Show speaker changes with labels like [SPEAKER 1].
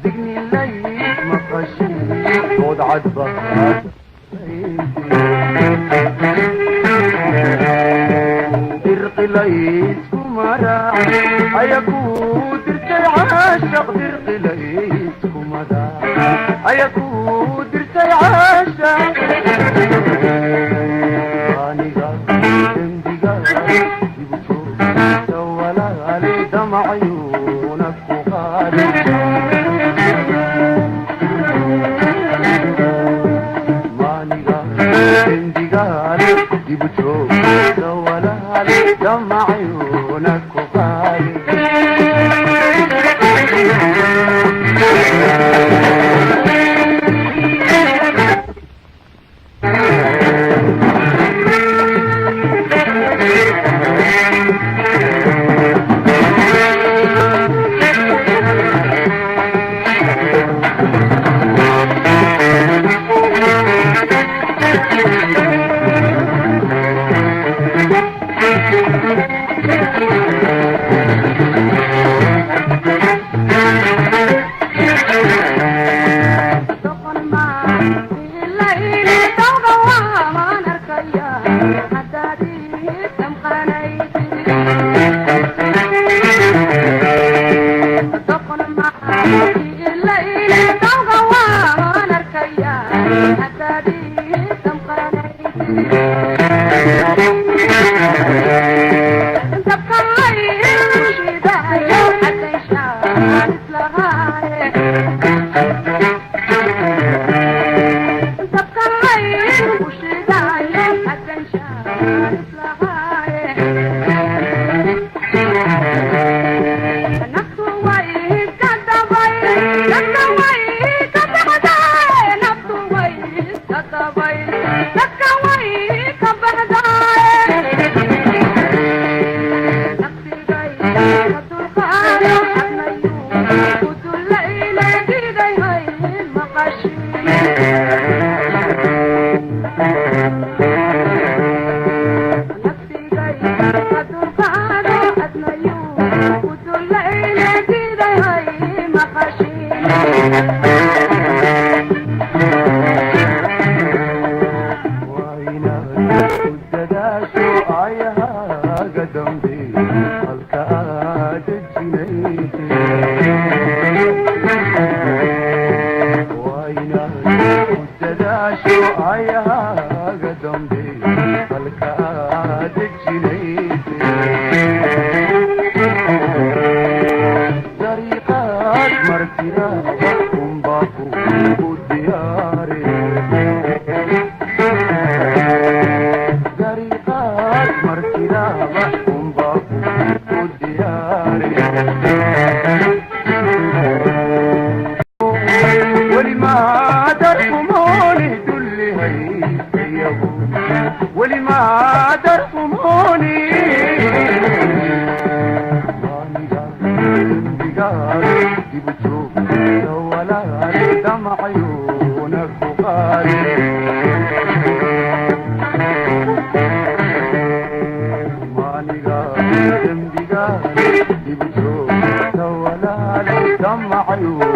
[SPEAKER 1] Digni maqashin dood cadba dirqi laysku maraa aya ku dirtay caashaq, dirqi laysku maraa aya ku dirtay caashaq. Aniga dembiga igu joogta walaale, damacyuuna ku qaadi. Maaniga dembigaale igu joogta walaale, damacyuuna ku qaadi. Waa inaad ku dadaasho ayahaaga dambe halka aad dejinaysa. Waa inaad ku dadaasho ayahaaga dambe halka aad dejinaysa. Dariiqaad martiraaba unbaa ku diyaari, dariiqaad martiraaba unbaa ku diyaari. Weli maadarkumooni dulli haystayagu, weli maadarkumooni. Maaniga dembigaale dibu joogta walaale, damacyuuna ku qaadi. Maaniga dembigaale dibu joogta walaale, damacyuuna